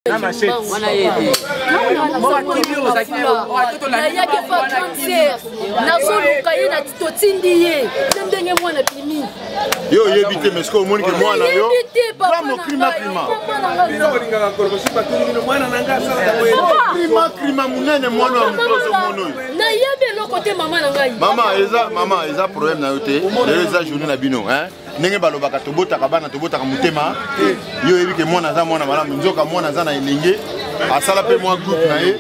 Nayaki pa grande sœur, nazoluka ye, totindi ye te ndenge mwana bimi. Yo oyebi te, mais sikoyo omoni ke mwana yo klima klima klima monene, mwana ya moto ozomona oyo. Nayebi eloko te, mama na ngai. Mama, eza mama, eza problème na yo te. Lelo eza journée na bino, hein? Ndenge balobaka, tobotaka bana, tobotaka motema. Yo oyebi ke mwana aza mwana malamu, nzoka mwana aza na elenge, asala mpe mwa groupe na ye.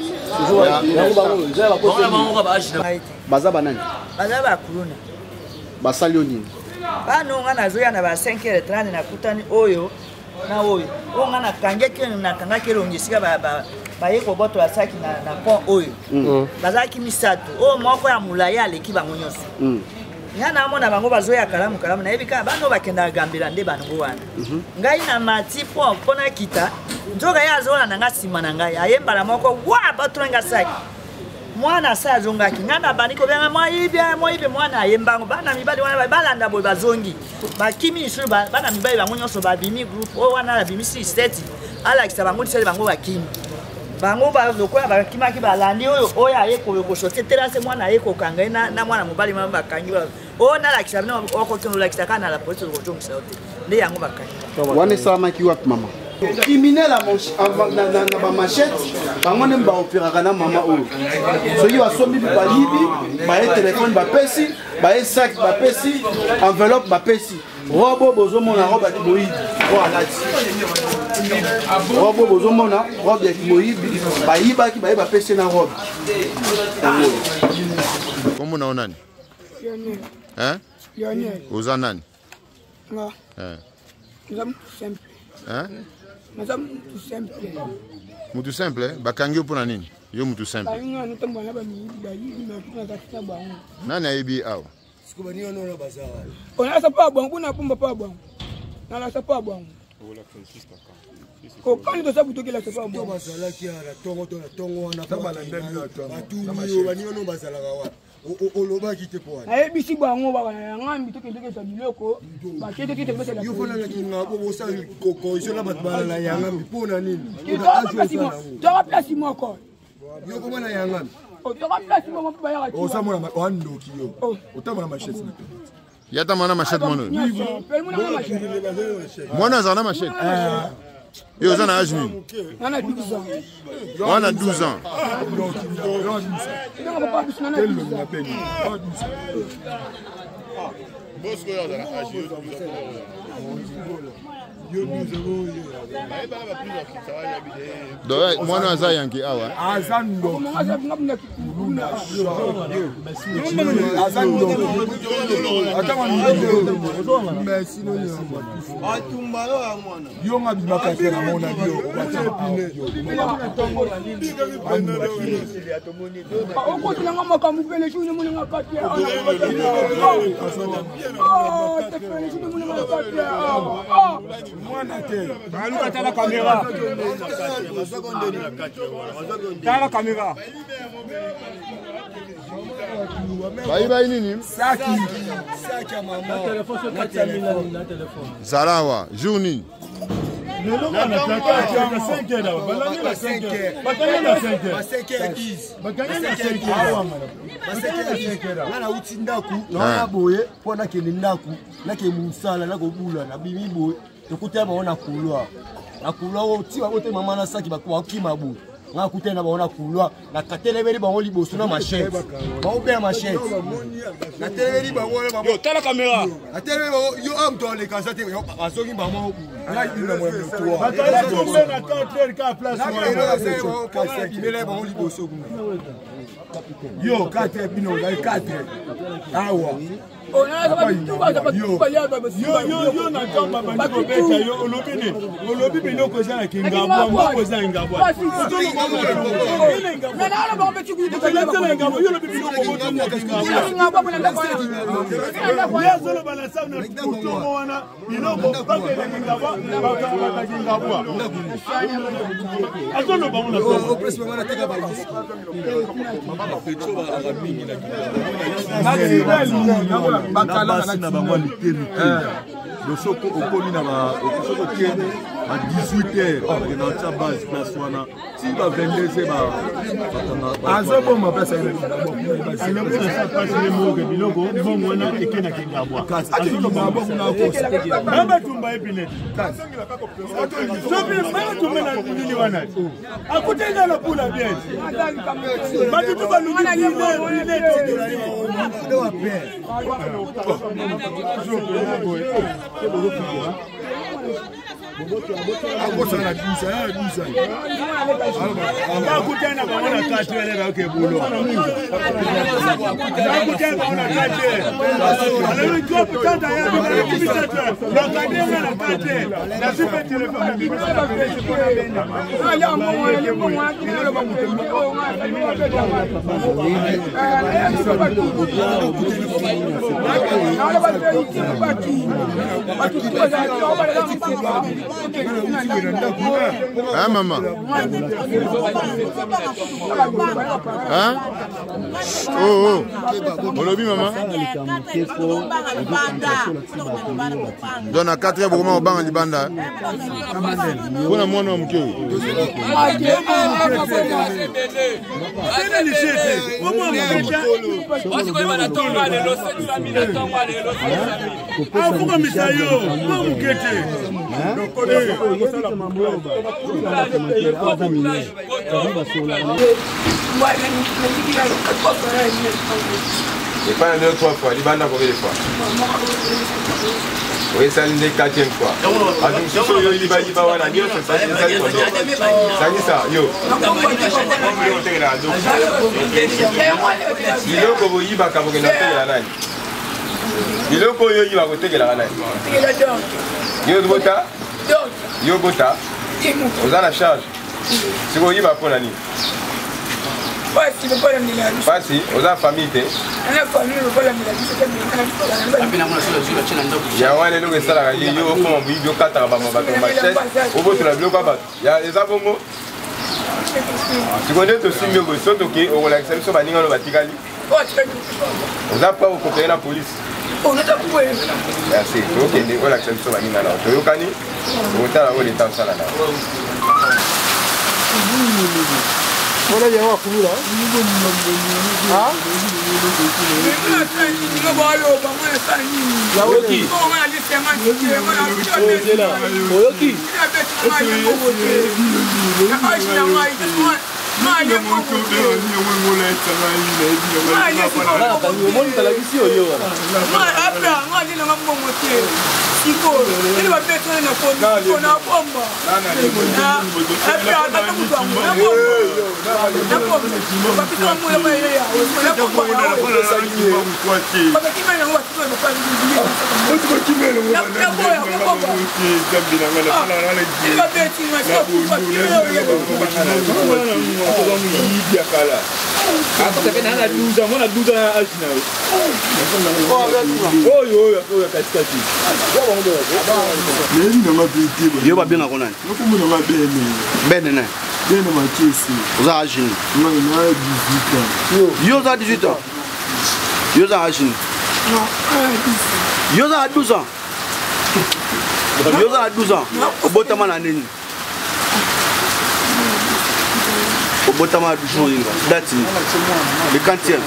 Baza banani? Baza bakuluna. Basali yo nini? Bana oyo, nga nazoya na ba 5 heures 30, nakutani oyo na oyo. Oyo nga nakangaki, nakangaki elongi esika baye kobotola saki na pont oyo. Bazalaki misato, oyo moko ya molai aleki bango nyonso. Nga namona bango bazoya kalamu kalamu, nayebi kaka bana oyo bakendaka gambela nde bango wana. Ngai na mati po mpo nakita, nzoka ye azolanda nga nsima na ngai, aye mbala moko wa batula saki. Mwana asa azongaki, ngai nabandi kobenga moyibi, moyibi. Mwana aye mbango, bana mibali wana balanda boye, bazongi, bakimi lisusu. Bana mibali bango nyonso babimi, groupe oyo wana abimisi seti, alakisa bango lisele, bango bakimi. Bango lokola bakimaki, balandi oyo. Oyo aye kosote terase, mwana aye kokanga ye na mwana mobali. Mama, bakangi oyo nalakisa bino, okokende olakisa kaka na la polisi, okozongisa yo te. Nde yango bakangi. Wana esalamaki wapi, mama? Criminel na bamachete, bango nde baopéraka na mama oyo. Soki basombi, bayibi, baye telefone bapesi, baye sac bapesi, enveloppe bapesi, robe oyo bozomona, robe ya kimoyibi oyo alati, robe oyo bozomona, robe ya kimoyibi bayibaki, baye bapesi na robe yango. Kombo na yo nani? Hein? Oza nani? Nga? Eh. Naza mutu simple. Hein? Naza mutu simple. Mutu simple, eh? Bakangi yo mpona nini, yo mutu simple? Balinga natambola na bamiyibi, bayibi, nazakisa bango. Nani ayebi awa? Onalasa pa bwango kuna, pumba pa bwango, nalasa pa bwango kokani, tosa butokelasa pa bwango. Bazalaki na ntongo to na ntongo wana, batuni yo bani wana bazalaka wapi? Olobaki te po wana? Nayebisi bango baka na yangambi, tokende tokesa biloko. Yo fanalaki ngabo, bosala cohésion na bato bala na yangambi mpo na nini? Toka place moko. Yo koma na yangambi? Toka place moko mpo bayaka. Osamona wandoki, yo otambola machete na Ye ata mwana machete, mwana oyo, mwana azala na machete. Yo oza na age nini? Nana 12 ans. Wana 12 ans. Bosco, oyo azala age yo. Donc mwana aza yanke awa. Aza ndoki, aza ndoki, ata merci. Yo nga bimaka te, namona yo. Okotelanga makambo pele jour nemonanga kati tepele jour nemonanga kati. Mwana te, baluka, tala kamera, tala kamera. Bayibayi nini? Saki, saki ya mama. Zala awa jour nini? Lelo na 5 heures, balandi na 5 heures, bakangi na 5 heures, bakangi na 5 heures. Nga nauti ndako naona boye mpo nakende ndako, nakende mosala, nakobula, nabimi boye, tokutana bango na couloir. Na couloir oyo ti bango te, mama na saki, bakima boye. Nga nakutani na bango na couloir, nakatelemeli bango liboso na machete, baobeya machete, natelemeli bango wana. Yo tala kamera. Natelemeli bango, yo a moto aleka aza te, azongi bango. Bakangi kombe na 4 heures ka place wana. Bimela bango liboso kuna, yo 4 heures, bino ozali 4 heures awa. Yo na ntango babandi kobeta yo, olobi nini? Olobi biloko eza na Kingabwa, mboko eza Ingabwa. Yo olobi biloko botoni na Kingabwa. Ye azoloba na sa na kutongo wana, biloko bakende Kingabwa, bakanga Kingabwa, azoloba ngo na na basi na bango ya mike mike. Soko okomi na soki okende Ba 18 heures bakenda kotya base place wana ti ba 22 heures bakanga. Azoboma place ayemoke biloko mbongo wana ekendaki ngabwa babatumba ye pinete soki batumba na nini wana akutaki nga na pula bien bato tu baluki akosala 12 ya 12 bakutani na bango na 4 heures bayoke bulo bakutani bango na 4 heures alobi drop tanta ya bimisa bakadenga na 4 heures nazwi mpe telefone Hein, maman? Hein? Oh, oh. Olobi, maman? Donc, na 4 heures, bokoma obanga libanda. Mpona mwana wa moke oyo. Afukamisa yo mwa moke te. Epai na bino trois fois, libanda combien de fois? Oyesali nde quatrième fois. Bato mosusu oyo yibayiba wana nyonso ezali combien? Sangisa yo. Otekelaka biloko boyibaka bokenda kotekela nani? Biloko oyo oyiba kotekelaka nani? Yo bota? Yo bota? Oza na charge? Sikoyo oyiba mpo na nini? Pasi, oza famille te? Yango wana eloko esalaka ye yo okoma moyibi, okataka bama bato machete, obotola biloko ya bato. Eza bongo. Sikoyo nde tosimbi yo boye, so toke okolakisa biso baninga no batikali. Oza pa okopere na polise. Merci, tokende olakisa biso baninga nao, toyokani, okotala oyo leta osala nao. Wana yango akulula. Oyoki? Oyoki? Omoni balakisi oyo wana. Na 12 ans, mwana 12 ans age na yo oyo oyo oyo katikati. Yo babengako nani? Bene nani? Bene Machesi. Oza age nini? Ngai na 18 ans. Yo oza 18 ans? Yo oza age nini? Yo oza na 12 ans? Yo oza na 12 ans? Obotama na nini? Obotama jour nini? Date nini? Le quantième?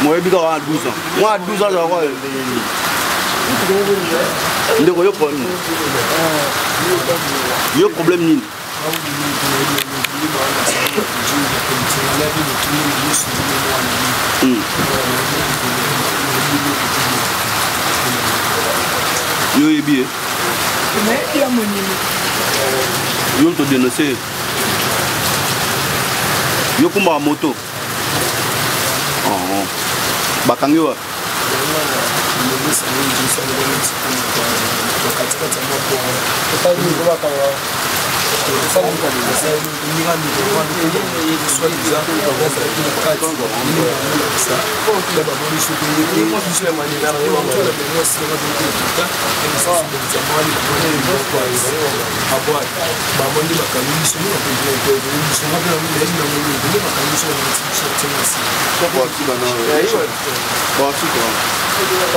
Moyebi kaka wana 12 ans. Mwana 12 ans azalaka ndeko. Yo problème nini? Yo problème nini? Yo oyebi ye? Yo todénonce yo, kumbaka moto. Oh, bakangi wa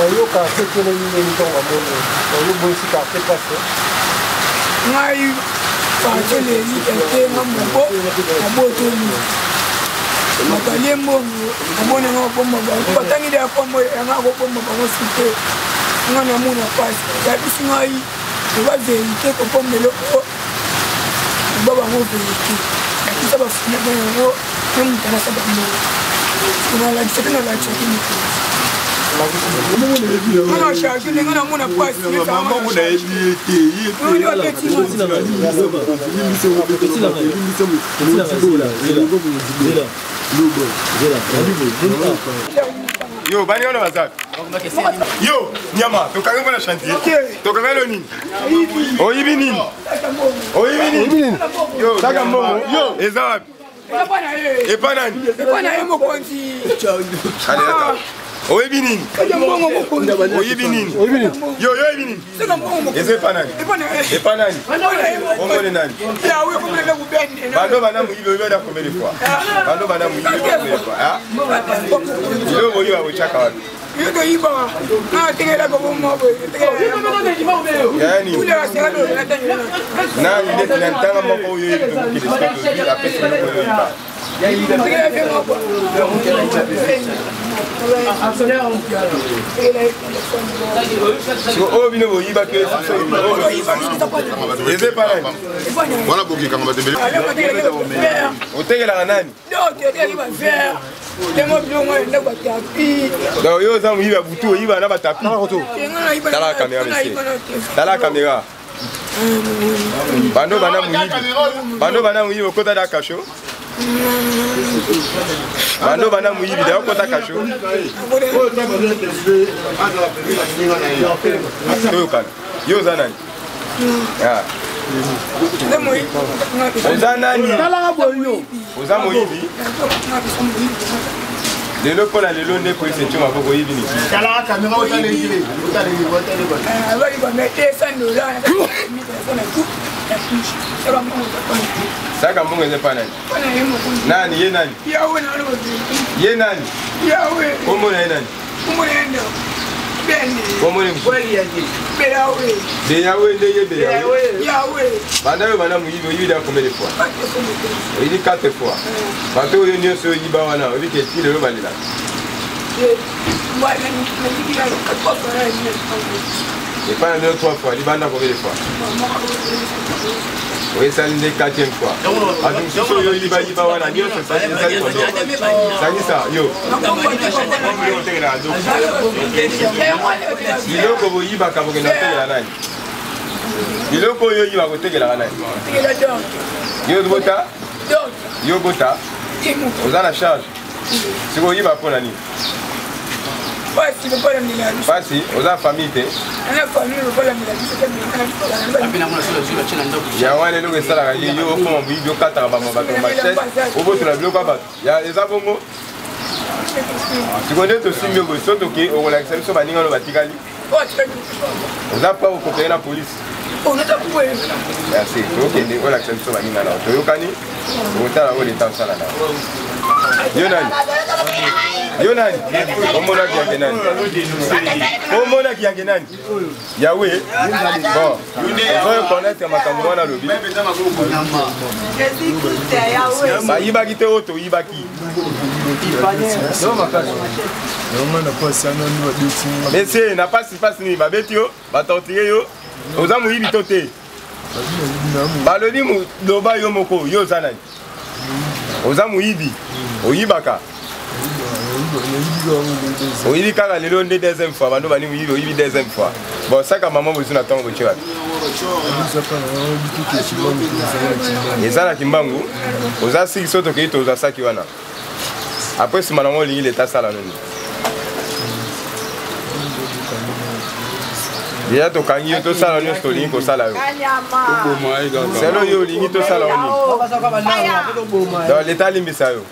Oyo quartier telemi ndenge ntongo amoni oyo boyisi quartier place. Ngai parcelle ete nga moko nabotoli balie mbongo namoni nga kobomba bango batangi deya kombo yanga akobomba bango su te. Nga namona pasi yabisi ngai eba verité kobomba eloko eba bango verité nakisa bafunaka yango na moto anasa bango nalakisa te nalakisaki mokonzi nga charge ndenge namona pasi. Yo, bani wana baza yo nyama, tokangi mpo na chantier, tokanga elo nini? Oyibi nini? Oyibi nini? Saka mbongo eza wapi? Epa nani? Oyebi nini? Oyibi nini? Yo, yo oyebi nini? Eza epa nani? Epa nani? Omone nani? Bando bana moyibi, oyibi ada combien de fois? Bando bana moyibi combien de fois? Biloko oyiba botyaka wapi? Nani neti na ntanga moko oyo oyebi tokokende sikoyo, apesi biloko oyo oyiba. Siko oyo bino boyibaki eza epa nani? Wana bokekanga bato ebele. Otekelaka nani? Donc yo oza moyibi ya butu, oyiba na batapi. Tala kamera, monsieur, tala kamera. Bando bana moyibi, bando bana moyibi, okota da kasho. Bando bana moyibi da, okota kasho. Toyokana, yo oza nani? Oza nani? Oza moyibi lelo mpo na lelo nde polisi etio maboko. Oyibi nini? Saka mbongo eza epa nani? Nani ye? Nani ye? Nani kombo na ye? Nani kombo ne? Beyawe nde ye Beyawe. Banda oyo banda moyibi, oyibi da combien de fois? Oyibi 4 fois. Bato oyo nyonso oyiba wana, oyebi ke ti lelo balelaka? Epai na bino 3 fois, libanda combien de fois? Oyesali nde 4e fois. Bato mosusu oyo oyibayiba wana nyonso ezali combien? Sangisa yo. Biloko boyibaka, bokenda kotekela nani? Biloko oyo oyiba, kotekelaka nani? Yo bota, yo bota, oza na charge. Sikoyo oyiba mpo na nini? Pasi, oza famille te. Yango wana eloko esalaka ye yo okoma moyibi, okataka bama bato machete, obotola biloko ya bato. Eza bongo. Sikoyo nde tosimbi yo boye, so toke okolakisa biso baninga no batikali. Oza pa okopere na polise. Merci. Tokende, olakisa biso baninga nao. Toyokani, okotala oyo leta osala nao. Yo nani? Yo nani? Omonaki yake nani? Omonaki yake nani? Yawe. Bon, ozoyo connaître makambo wana. Alobi bayibaki te, oyo toyibaki. Monsieur, na pasi, pasi nini? Babeti yo, batortire yo. Oza moyibi to te? Balobi loba yo moko, yo oza nani? Oza moyibi? Oyibaka? Oyibi kaka lelo nde deuxième fois. Bando bani moyibi, oyibi deuxième fois. Bon, saka mama bozu na ntongo botie wapi? Eza na Kimbangu. Oza siki so tokei tozwa saki wana. Après, nsima nango olingi leta asala nini? Deja tokangi yo, tosala nyonso tolingi kosala yo. Selo yo olingi tosala yo nini? Donc leta alimbisa yo.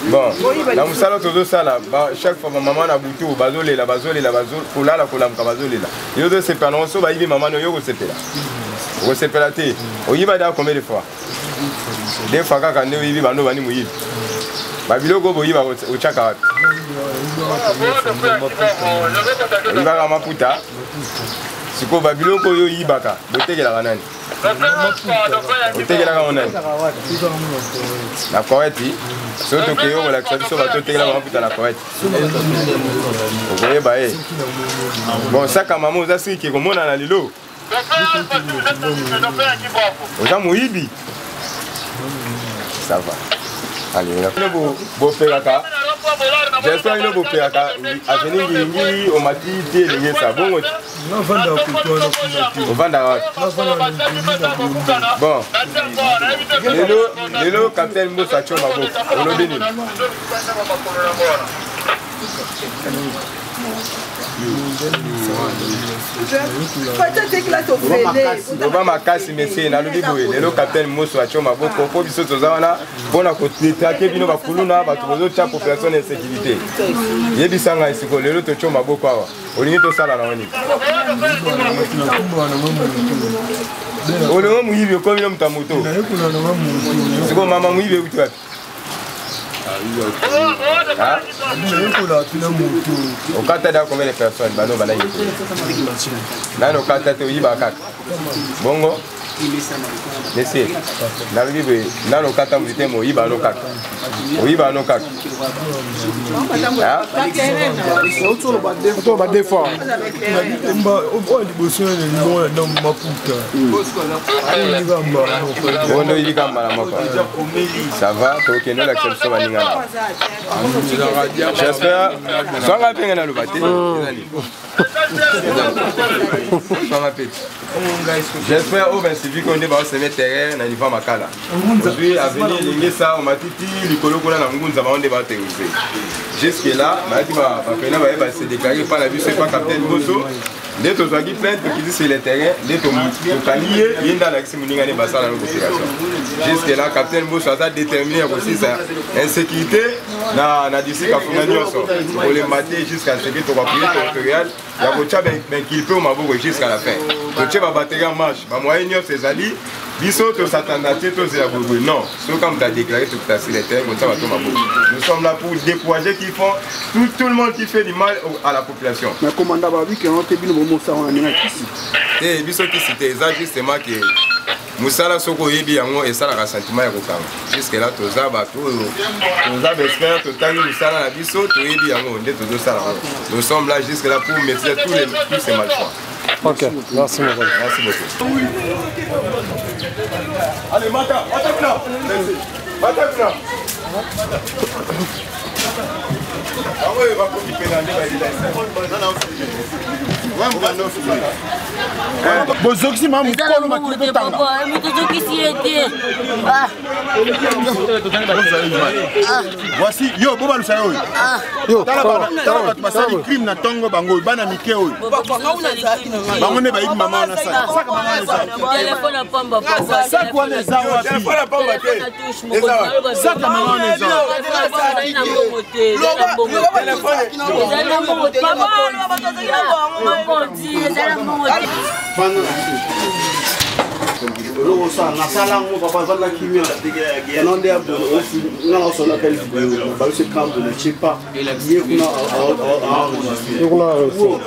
Bon, na mosala tozosala, chaque fois bamama na butu bazolela, bazolela, kolala kolamuka bazolela. Yo ozosepela nango? So bayibi mama no, yo okosepela? Okosepela te. Oyiba da combien de fois? Deux fois kaka nde oyibi. Bando bani moyibi, babiloko oyo boyiba, otyaka wapi? Oyibaka maputa. Sikoyo babiloko oyo oyibaka botekelaka nani? Otekelaka ngo nani? Na Koweït. Soki tokei okolakisa biso bato otekelaka maputa na Koweït, okoyeba ye. Bon, saka mama oza siki komonana lelo oza moyibi. Ça va. Allez, bino bopelaka, j'espère bino bopelaka avenue Ngiringiri, omati te elingi esa bongo. Ovandaka wapi? Bon, lelo lelo capitaine Mboso atio maboko, olobi nini? Loba makasi, monsieur. Nalobi boye, lelo capitaine Moso atio maboko mpo biso toza wana mpona kotraquer bino bakuluna, bato bozotya population na insécurité. Yebisa ngai sikoyo, lelo totio maboko awa, olingi tosala na nini? Olingo moyibi, okomi no moto ya moto. Sikoyo mama, moyibi euti wapi? Okata da combien de personnes? Bano bana nano okata te, oyiba kaka bongo. Monsieur, nalobi boye, nano okata motu te, moyiba no kaka, oyiba no kaka. Otoloba deux fois. Oyo liboso na na maputa. Ondo oyibika mbala moko. Ça va, tokende olakisa biso baninga na. J'espère zwanga mpe ngai naloba te, zwanga mpe. J'espère oyo baincivique oyo nde baoseme terrain na niveau ya Makala, ozwi avenue Elengesa, omati ti likolo kuna na Ngunza, bango nde baoterrorise. Jusque là bayaki bapena baye base déclaré epa na biso, epa capitaine Boso. Nde tozwaki plainte, tokiti sur le terrain, nde tokangi ye. Ye nde alakisi moninga nde basala na population. Jusque là capitaine Boso aza déterminé ya kosisa insécurité na district Kafunga nyonso. Tokolemba te jusqu'à ce que tokoappuyer territorial ya kotya bainculpé o maboko jusqu'à la fin. Totie babatterie en marche, bamoyen nyonso ezali. Biso tosatanda te, tozela boyeboye, non. Soki moto adéclaré, tokita sur le terrain kotia bato maboko. Nous sommes là pour décourager qui font tout le monde qui fait du mal à la population. Mais commandant, babiki yango te, bino bomosala wana ndenge kisi. Te, biso kisi te. Eza justement ke mosala, soki oyebi yango, esalaka sentiment ya kokanga. Jusque là toza bato oyo toza baexpert, totangi mosala na biso, toyebi yango nde tozosala yango. Nous sommes là jusque là pour maîtriser tous ces malfrats. Ok, merci mon frère. Merci beaucoup. Allez, mata, mata kuna. Merci. Mata kuna. Bango oyo bakoki pena nde Bozokisi ma mokolo makili totanga. Moto ozokisi ye te. Voici yo, bobalusa yo oyo. Tala bato basali crime na ntongo, bango oyo bana mike oyo, bango nde bayibi mama wana. Saka mama wana eza Telefone ya pamba, papa. Saki wana eza wapi? Saka mama wana eza Ezali na mbongo te, ezali na mbongo te, ezali na mbongo te, mokonzi, ezali na mbongo te. Eloko osala, nasala yango, papa azalaka kimia yana nde nga naosalaka video, balusi kambo na tie pa ye kuna. Ye kuna enregistré.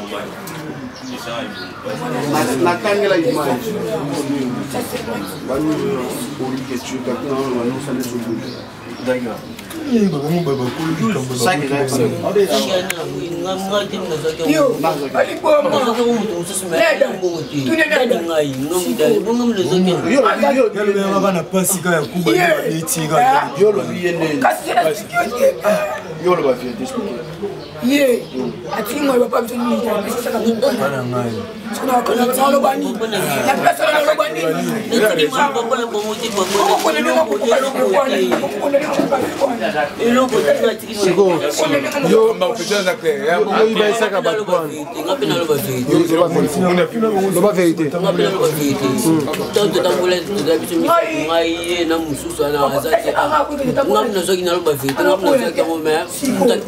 Natangela image bani oliketuka kuna banosala esoboye. Yo, aliboma. Yalobelaka na pasi kaka ya kuba etika. Yo olobi ye nde yo oloba vérité. Ye atiki ngai, papa biso nini apesisaka? Bana ngai. Naloba nini? Napesa, naloba nini? Sikoyo yo oyiba esaka bato wana, loba vérité. Totambola, toza biso ngai, ye na mosusu wana aza te. Ngai nazwaki, naloba vérité, ngai nazwaki yango, mais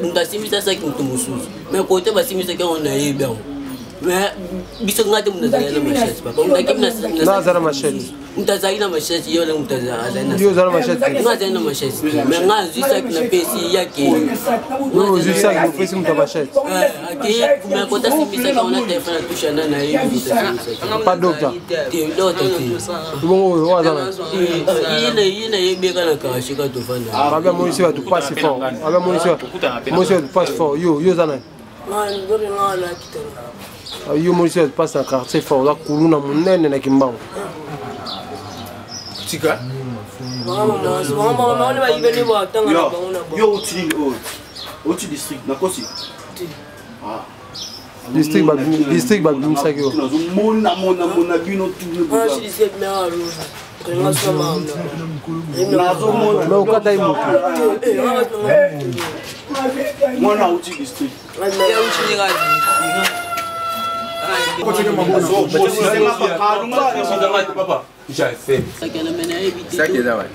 moto asimbisasaki moto mosusu, mais kote basimbisaki yango, nayebi yango. Mais biso nga te moto azalaki na machete papa, moto akimi na aza na machete. Moto azalaki na machete, ye wana moto azali na Yo oza na machete? Nga azali na machete, mais nga azwi saki, napesi ye, akei. Oyo ozwi saki, opesi moto ya machete? Akei, mais kota simbisaki yango na telefone atusha na na ye moto asimbisaki. Pa docteur? Te, docteur te. Bongo oyo oyo aza na Ye nayebeka na karashika, tovanda. Babe amonisi bato pasi fort, babe amonisi bato pasi fort. Yo oza nani? Yo monisi bato pasi na quartier fort, oza kuluna monene na Kimbangu. Tika. Yo outi nini oyo? Outi district nakosi? District babimisaki yo? Nazomona mona mona bino. Mais okata ye motu. Mwana auti district. Saki eza wapi?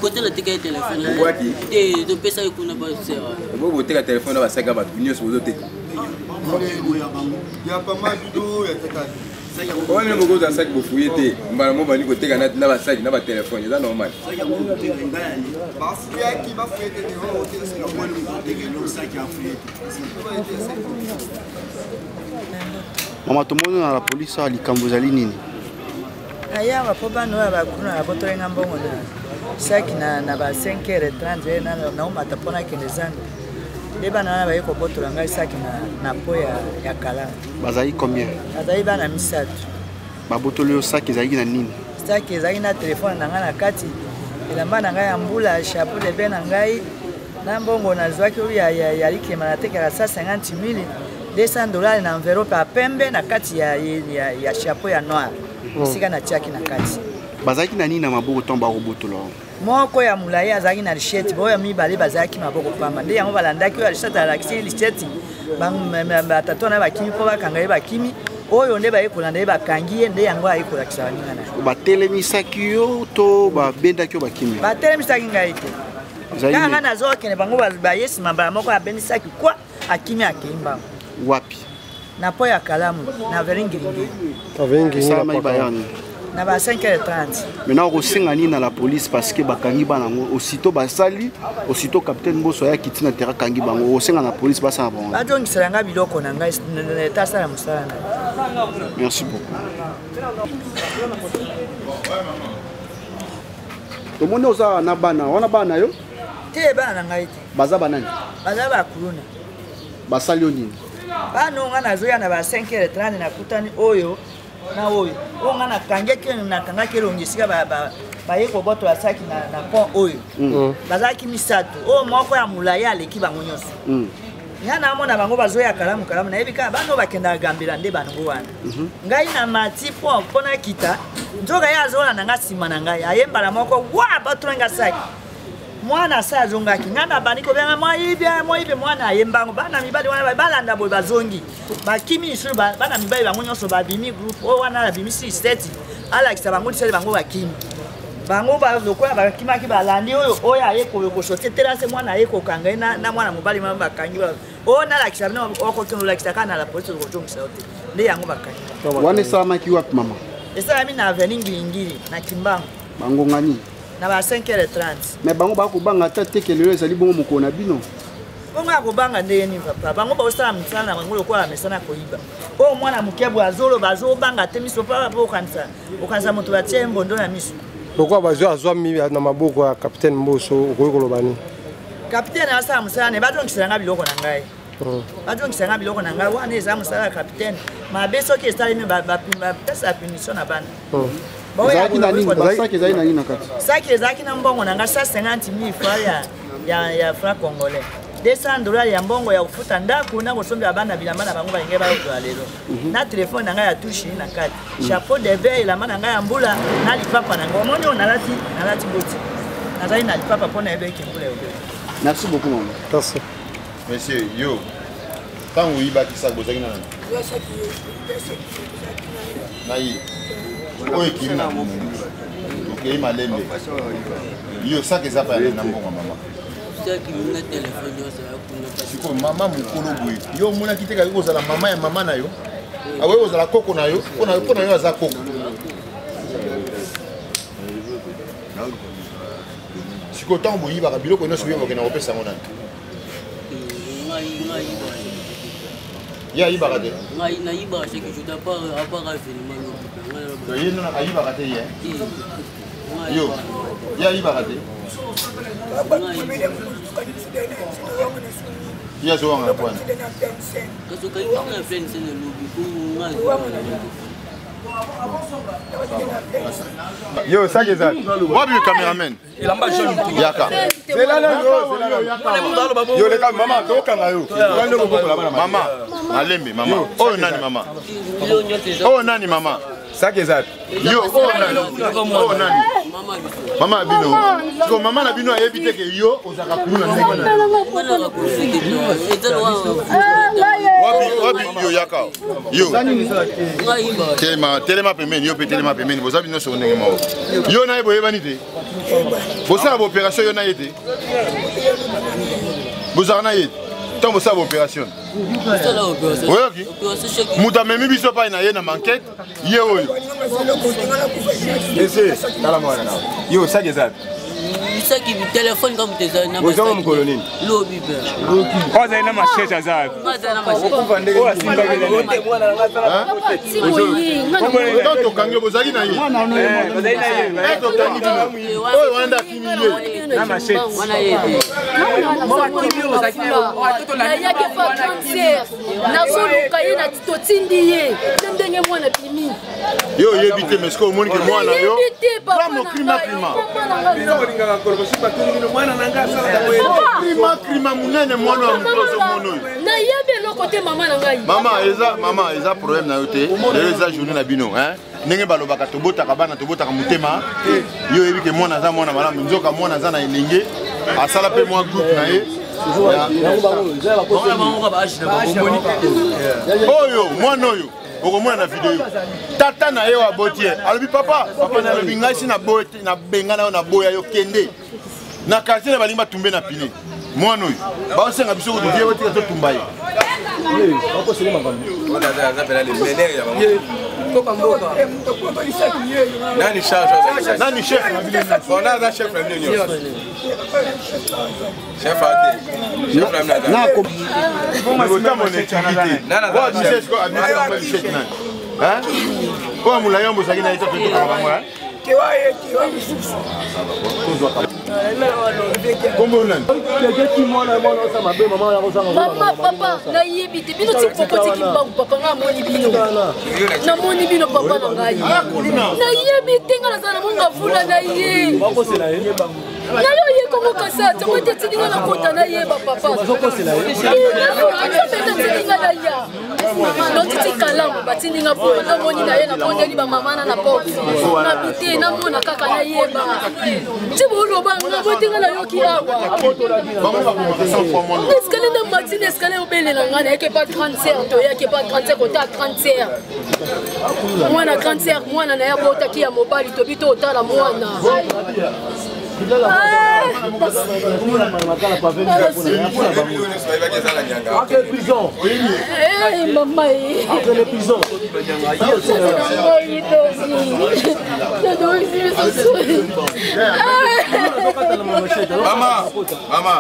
Kote natika ye telefone. Obwaki? Te, topesaki kuna basera. Bo boteka telefone na basaki ya bato nyonso bozoteka. Wana bokozwa saki, bofuye te mbala mo bandi koteka na basaki na batelefone, eza normal. Bafuyaki, bafuye te. Mama, tomoni na la polise awa, likambo ezali nini? Ayawa mpo bana oyo bakuna babotolenga mbongo na saki na ba 5 heures 30, naomata mpo nakende zando, nde bana wana baye kobotola ngai saki na po ya Kalamu. Bazali combien? Bazali bana misato. Babotoli yo saki, ezalaki na nini? Saki ezalaki na telefone na ngai na kati, elamba na ngai ya mbula, chapeau de bain na ngai, na mbongo nazwaki oyo ya likema natekaka 150 000, 200 $ na enveloppe ya pembe na kati ya chapeau ya noir, esika natiaki na kati. Bazalaki na nini na maboko ntango bakobotola? Moko ya molai azalaki na machette, oyo mibale bazalaki maboko pamba. Nde yango balandaki oyo ya machette, alakisi machette, batata wana bakimi mpo bakanga ye, bakimi. Oyo nde baye kolanda ye, bakangi ye, nde yango aye kolakisa baninga na ye. Batelemisaki yo to babendaki yo, bakimi? Batelemisaki ngai te. Kaka ngai nazokende, bango baye nsima, mbala moko abenisaki kwa, akimi, akei mbango. Wapi? Na po ya Kalamu, na avenue Ngiringiri. Esalamaki bayani? Na ba 5 h 30. Maintenant okosenga nini na la police? Parce que bakangi bana yango aussitôt, basali aussitôt, capitaine Mboso ayaki ntina terrain, akangi bango. Okosenga na police basala bango? Bazongisela ngai biloko na ngai, etasala mosala na. Merci beaucoup. Tomoni oza na bana wana, bana yo? Te, bana na ngai te. Baza banani? Baza bakuluna. Basali yo nini? Bana oyo, ngai nazoya na ba 5 h 30, nakutani oyo na oyo. Oyo ngai nakangaki, nakangaki elongi esika baye kobotola saki na pont oyo. Bazalaki misato, oyo moko ya molai aleki bango nyonso. Ngai namona bango bazoya kalamu kalamu, nayebi kaka bana oyo bakendaka Gambela, nde bango wana. Ngai na mati po mpo nakita, nzoka ye azolanda ngai nsima na ngai, aye mbala moko wa batula saki. Mwana asa azongaki, ngai nabandi kobenga moyibi, moyibi. Mwana aye mbango, bana mibali wana balanda boye, bazongi, bakimi lisusu. Bana mibali bango nyonso babimi, groupe oyo wana abimisi liseti, alakisa bango liseti, bango bakimi. Bango lokola bakimaki, balandi oyo, oyo aye kosote terase, mwana aye kokanga ye na mwana mobali mama, bakangi oyo. Nalakisa bino, okokende olakisa kaka na la polisi, okozongisa yo te. Nde yango bakangi. Wana esalamaki wapi, mama? Esalami na avenue Ngiringiri na Kimbangu. Bangonga nini? Na ba 5 h 30. Mais bango bakobanga ata teke lelo ezali bongo mokolo na bino? Bongo ya kobanga ndenge nini, papa? Bango baosala mosala na bango lokola mesana koyiba. Oyo mwana moke boye azoloba, azobanga te miso papa, po okanisa okanisa moto batie mbondo na miso. Lokola bazwi, azwami na maboko ya capitaine Mboso, okoki koloba nini? Capitaine asala mosala ne, bazongisela nga biloko na ngai, bazongisa nga biloko na ngai. Wana eza mosala ya capitaine. Mabe soki esalemi, bapesa punition na bana. Ezalaki na nini basaki? Ezali na nini na kati? Saki ezalaki na mbongo na ngai, 150 000 franc ya franc congolais, 200 $ ya mbongo ya kofuta ndako na kosombela bana bilamba na bango balingi bayokola lelo, na telefone na ngai ya touche na kati, chapeau de bain, elamba na ngai ya mbula na lipapa na ngai. Omoni oyo nalati, nalati boti, nazali na lipapa mpo nayebeki mbula yobeta. Merci beaucoup, mama. Merci. Monsieur, yo ntango oyibaki saki, bozalaki na nani? Na ye oyo ekimi na bino, okei malembe. Yo saki eza pa ya na mbongo, mama? Sikoyo mama mokolo boye, yo omonaki te kaki kozala mama ya mama na yo? Akoki kozala koko na yo, mpo na yo aza koko. Sikoyo ntango boyibaka biloko nyonso boyibaka, okenda kopesa yango nani? Ye ayibaka te? Ngai nayibaka chaque jour, à part événement. Ye nano ayibaka te? Ye yo, ye ayibaka te? Ye azowanga na pwani. Yo, saki eza wapi? Cameraman, yaka. Yo leka, mama, tokanga yo. Mama, malembe mama. Oyo nani mama? Oyo nani mama? Saki eza. Yo, oyo nani? Oyo nani? Mama na bino. Siko mama na bino ayebi te ke yo ozalaka kuluna ndenge wapi? Wapi yo? Yaka yo, telema, telema pembeni. Yo mpe telema pembeni. Boza bino nyonso ndenge moko. Yo na ye boyebani te? Bosala baopération yo na ye te? Bozalaka na ye ntango bosala baopération? Oyoki moto amemi biso pai na ye na mankete, ye oyo. Ese tala mwana na yo, saki eza. Saki, telefone ka moto eza. Ozango mokolo nini? Lobi pe. Oyo azali na machete aza oyo asimbaki. Tokangi yo, bozalaki na ye. Tokangi bino, oyo wana nde akimi ye. Na machete. Nayaki pa grande, nazoluka ye, totindi ye na ndenge mwana bimi. Yo oyebi te, mais sikoyo omoni ke mwana yo krima krima krima krima monene, mwana ya moto ozomona oyo. Nayebi eloko te, mama na ngai. Mama, eza mama, eza problème na yo te. Lelo eza journée na bino, ndenge balobaka, tobotaka bana, tobotaka motema. Yo oyebi ke mwana aza mwana malamu, nzoka mwana aza na elenge, asala mpe mwa groupe na ye. Oyo mwana oyo okomona na video, tata na ye oyo aboti ye alobi: "Papa, papa." Na alobi: "Ngai si nabenga na yo, naboya yo, kende na quartier." Na balingi batumbe na pine mwana oyo, baosenga biso kutu vie botika totumba ye. Nani charge? Nani chef? Ona aza chef na bino nyonso, chef ate, chef na bino. Otamona etiki te. Oyo molai oyo bozalaki na ye, tokaka bango. Kombo nani? Mama, papa, nayebi te. Bino ti pokotiki mbangu, papa. Ngai amoni bino, namoni bino, papa na ngai. Nayebi te, ngai nazala na monga vula na ye nayo ye kongo kasa tango ete etindinga na kota nayeba, papa. Etindinga na ya notiti kalamu, batindinga boye. Namoni na ye, nabondeli bamama na porte nabi te, namona kaka nayeba ti boloba nga botinga. Nayoki awa escalier na matine, escalier obelela nga. Nayeke pa grande sœur, toyaki pa grande sœur, kota grande sœur, mwana grande sœur, mwana na ye abotaki ya mobali. Tobi to otala mwana. Mama, ngai tosi tosi. Mama, mama,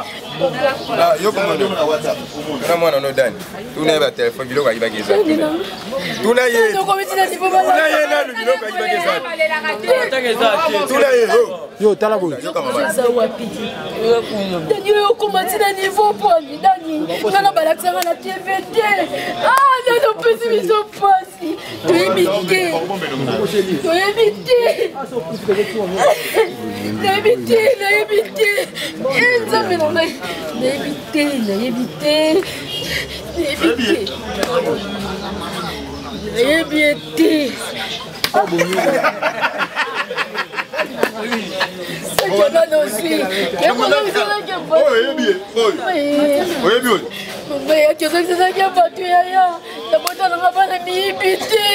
yo komona na mwana no dani, tuna ye batelefone, biloko ayibaki eza. Tuna ye, tuna ye nanu, biloko ayibaki eza. Tuna ye. Yo tala boye. Eza wapi dani? Oyo okoma ntina niveau poni dani? Nga na balakisanga na TV te. Nani opesi biso mpasi? Toyebi te, toyebi te, nayebi te, nayebi te. Nzambe na ngai, nayebi te, nayebi te, nayebi te, nayebi ye te. Oyebi oyo? Oyebi oyo? Bato yaya, nabotananga bana miyibi te.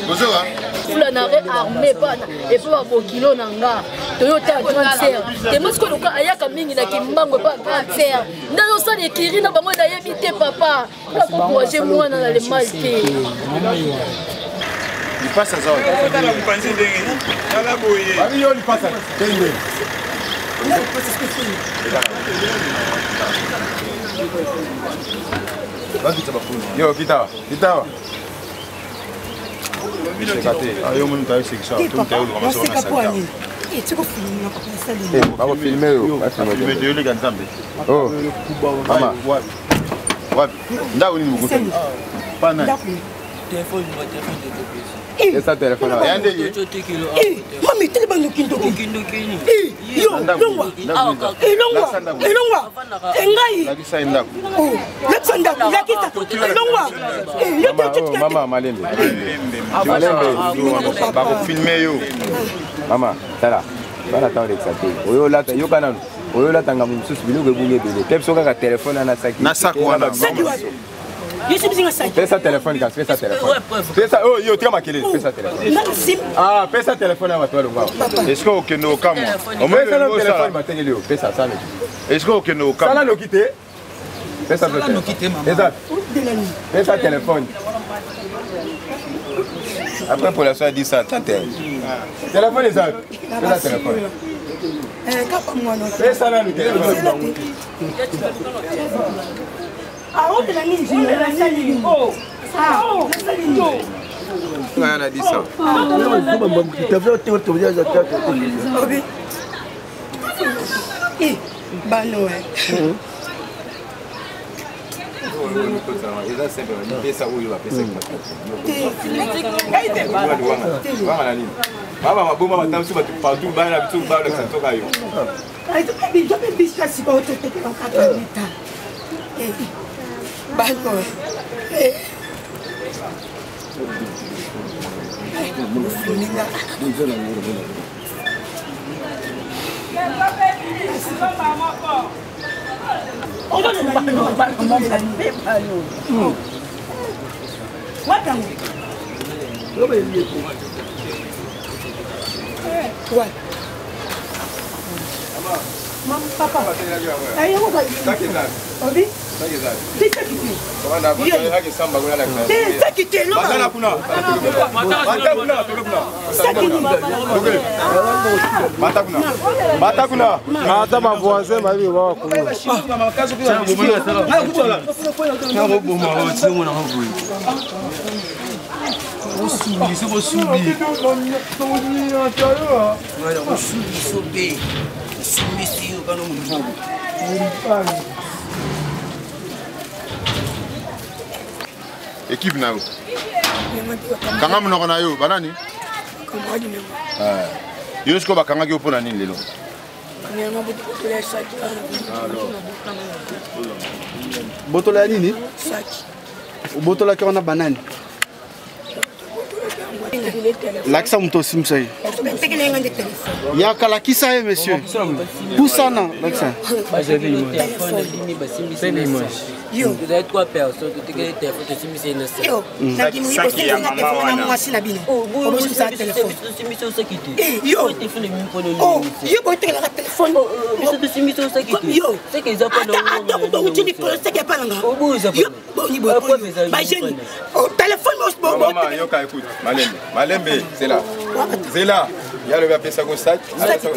Bozoka. Mongafula na re armé pana epo babokilo na nga toyota grande sœur temo sikoyo loka ayaka mingi na kimbangu epa grande sœur nde azosala ekiri na bango nayebi te papa akokourage mwana na le mal te. Lipasa aza wapi? Yo lipasa kende. Bakita bakuna. Yo kita, kita. Seka te. Ah yo moni tayo sekisa, to mtayo luka maso na salita. Bako filmer yo. Filmer te yo leka Nzambe. Oh. Mama. Wapi? Wapi? Ndako nini bokotaki? Pa nani? Esa telefone. Ya ndenge. Mami, tele bandoki ndoki. Yo, longwa. Elongwa, elongwa. Engai. Lakisa ndako. Lakisa ndako, lakisa. Elongwa. Yo te te. Mama malembe. Malembe. Bako filmer yo. Mama, tala. Bana ta olekisa te. Oyo olata, yoka nanu. Oyo olata ngambo mosusu biloko ebungi ebele. Te biso kaka telefone na saki. Na saki wana. Saki wapi? Pesa telefone kasi, pesa telefone. Pesa, oh, yo tika makelele, pesa telefone. Ah, pesa telefone ya bato balongwa. Est-ce que okende okamwa? Pesa na telefone batekeli yo, pesa sala noki. Est-ce que okende okamwa? Sala noki te. Pesa telefone. Eza. Pesa telefone. Après pour la soirée dit ça, tante. Téléphone eza. Pesa telefone. Pesa nanu telefone. Aotela nini? Nasali nini? Nasali nini? Nga na 10 Bano. Eza simple, bapesa oyo bapesaki wanga na nini baba maboma batambusi bato partout bana biso balakisa ntoka yo. Bano. Papa, obi Ata bavoisin bayebi bawakuluna. Équipe na yo. Kanga monoko na yo, banani? Yo sikoyo bakangaki yo mpo na nini lelo? Botola ya nini? Obotolaki wana banani? Lakisa moto osimisa ye. Yaka lakisa ye monsieur. Pusana lakisa. Yo, trois personnes, totekeli telefone, tosimbisi ye na Yo, nandimi telefone na mwasi na bino. Obosisa telefone. Tosimbisi osaki te. Yo, yo botekelaka telefone. Biso tosimbisi osaki te. Yo, seke eza ata ata outi likolo seke epa nanga. Yo, boni boye bajeune. Telefone Mama, yoka écoute, malembe, malembe, c'est là. C'est là. Ya lobi apesaki yo sac,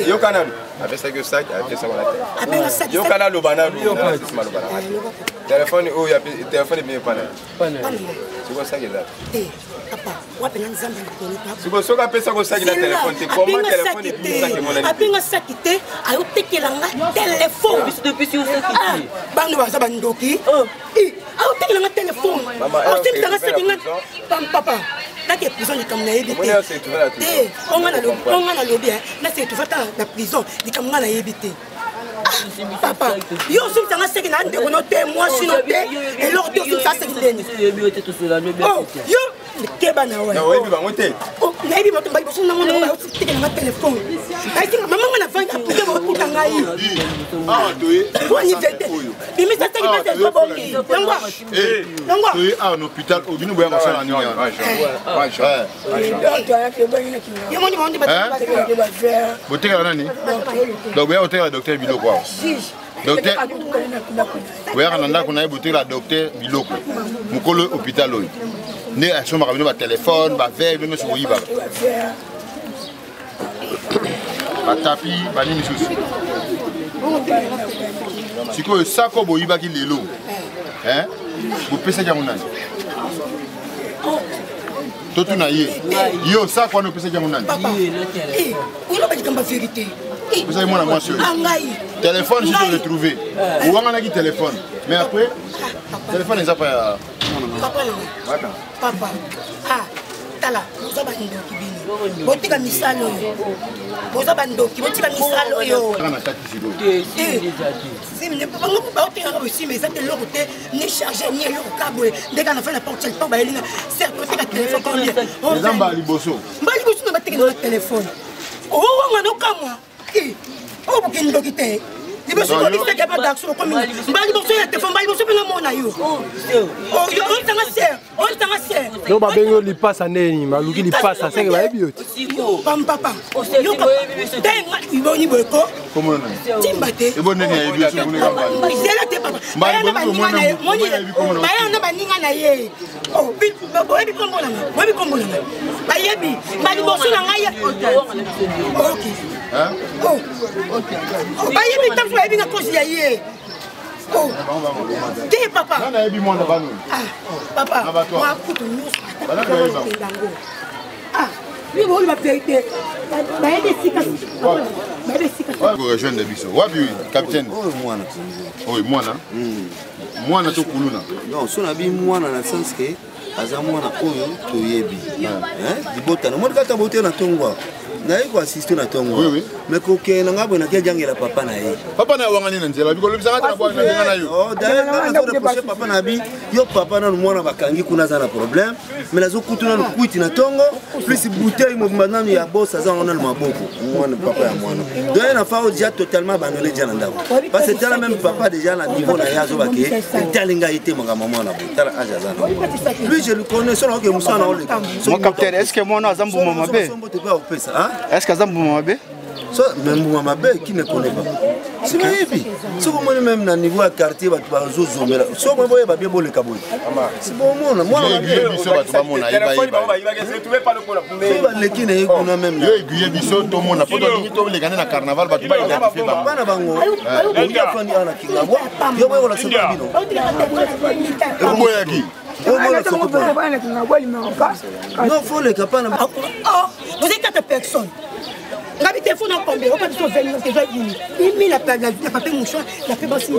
yoka nanu. Apesaki yo sac, apesaki na te. Yoka nanu loba nanu. Maloba na te. Telefone oyo telefone ebimi epa na. Siko sac eza. Siko soki apesaki yo sac na telefone te, comment telefone ebimi sac emonani? Abenga saki te, ayotekela nga telefone. Bano baza bandoki. Aotekela nga telefone. Aotekela nga saki nga papa. Nake prison likambo nayebi te. Te, onga nalobi nase retrouve ata na prison likambo nga nayebi te. Papa, yo osimbisanga seki na ndeko no te, mwasi no te, eloko te osimbisa seki ndeni. Yo keba na we. Oyebi bango te. Nayebi bato bali boso nango nango baotekelanga telefone. Mama nga navandi na prison baokuta ngai bimisa saki pese ezobongi longwa longwa toye awa na hôpital oyo bino boya kosala nini botekela nani donc boya kotekela docteur biloko awa docteur boyaka na ndako na ye botekela docteur biloko mokolo hôpital oyo nde asombaka bino batelefone bavere bino nyonso boyibaka batapi banini susu sikoyo sako boyibaki lelo bopesaki yango nani totuna ye yo sako wana opesaki yango nani oloba likambo ya verité opesaki mwana mwasi oyo telefone si toretrouve owanganaki telefone mais après telefone eza pa ya papa ah tala boza bandoki bino botika misala oyo boza bandoki botika misala oyo bango baotekaka bosimba eza te eloko te ni charge ni eloko ka boye nde kaka na fai na porte po bayelinga certes oteka telefone combien eza mbala liboso mbala liboso na batekela na telefone owanga nokamwa oyo bokindoki te liboso kobisaka ba garçon okomi mbala liboso ya telefone mbala liboso mpe namona yo oyebisanga ser oyebisanga ser yo babengi yo lipasa ndeni baluki lipasa seke bayebi yo te pampapa boni boye ko timba te zela te papa baya na baninga na ye baya na baninga na ye boyebi kombo na ngai boyebi kombo na ngai bayebi baliboso na ngai ok bayebi ntango bayebi na kozi ya ye te papa papa makutu nyonso ata yango oui boloba verité bayebi esika bayebi esika korejoindre biso wapi capitaine oyo mwana oyo mwana mwana to kuluna non so nabi mwana na sens ke aza mwana oyo toyebi libota na moni kaka bote na ntongo naye koassiste na ntongo mais kokende na ngai boye nake jangela papa na ye papa na ye wangani na nzela bikolobisanga te na bwana na benga na yo d'ailleurs papa na bi yo papa nanu mwana bakangi kuna aza na problème mais nazokutu nanu kwiti na ntongo plus bouteille mobimba nanu ya bos aza yango nanu maboko mwana papa ya mwana donc ye na fa oyo déjà totalement abandonné déjà na ndako parce que tala même papa déjà na niveau na ye azobake etali ngai te makambo mwana boye tala age aza na lui je le connais so naoke mosala na oleka mon capitaine est ce que mwana aza mbuma mabe est ce que aza mbuma mabe so mais mbuma mabe qui ne connaît pas si bayebi soki omoni meme na niveau ya quartier bato bazozomela soki omoni boyeba bie boleka boye si bomona mwana baleki na ye kuna meme yo aiguille biso tomona po tolingi toleka nde na carnaval bato baidentifie bana bango oki afandi awa na kingabwa yo boye kolakisa bino oboyaki non faut leka pana vous êtes quatre personnes ngabi telefone akombe opa biso 20 eza nini imi na pape mouchoir na pe basi.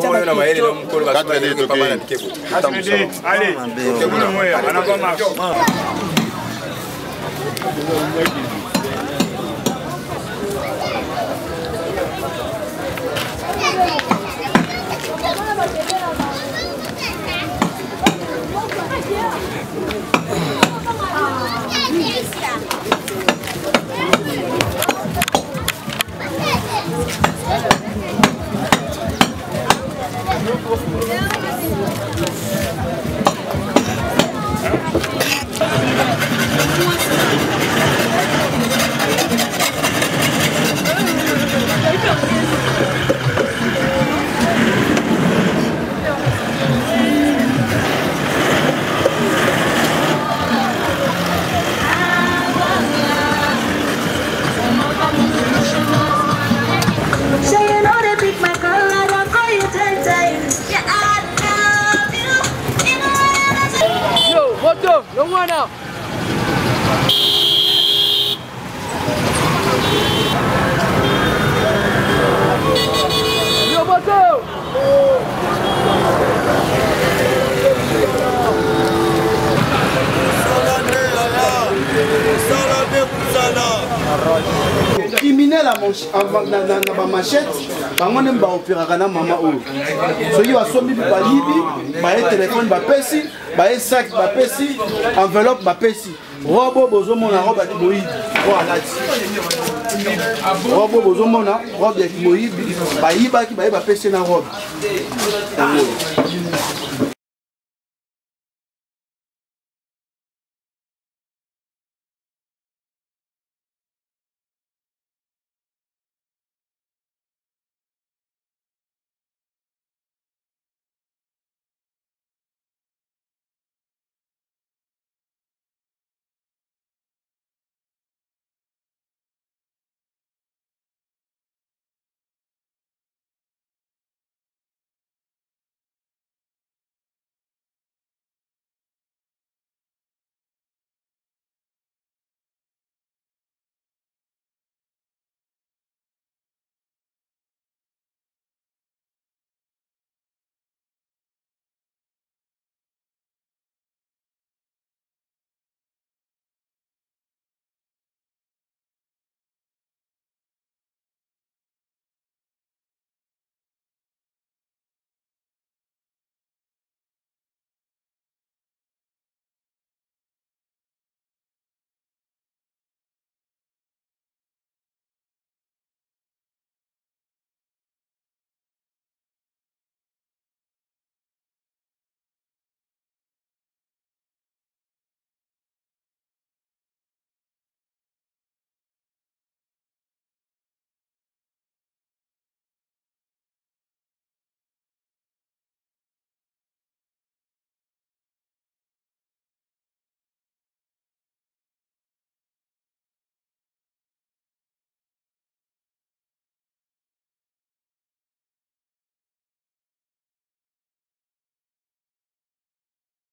Criminel na bamachete bango nde baopéraka na mama oyo soki basombi bayibi baye telefone bapesi baye sac bapesi enveloppe bapesi robe oyo bozomona robe boyibi oyo alati. Robe oyo bozomona, robe ya moyibi, bayibaki, baye bapesi na robe yango.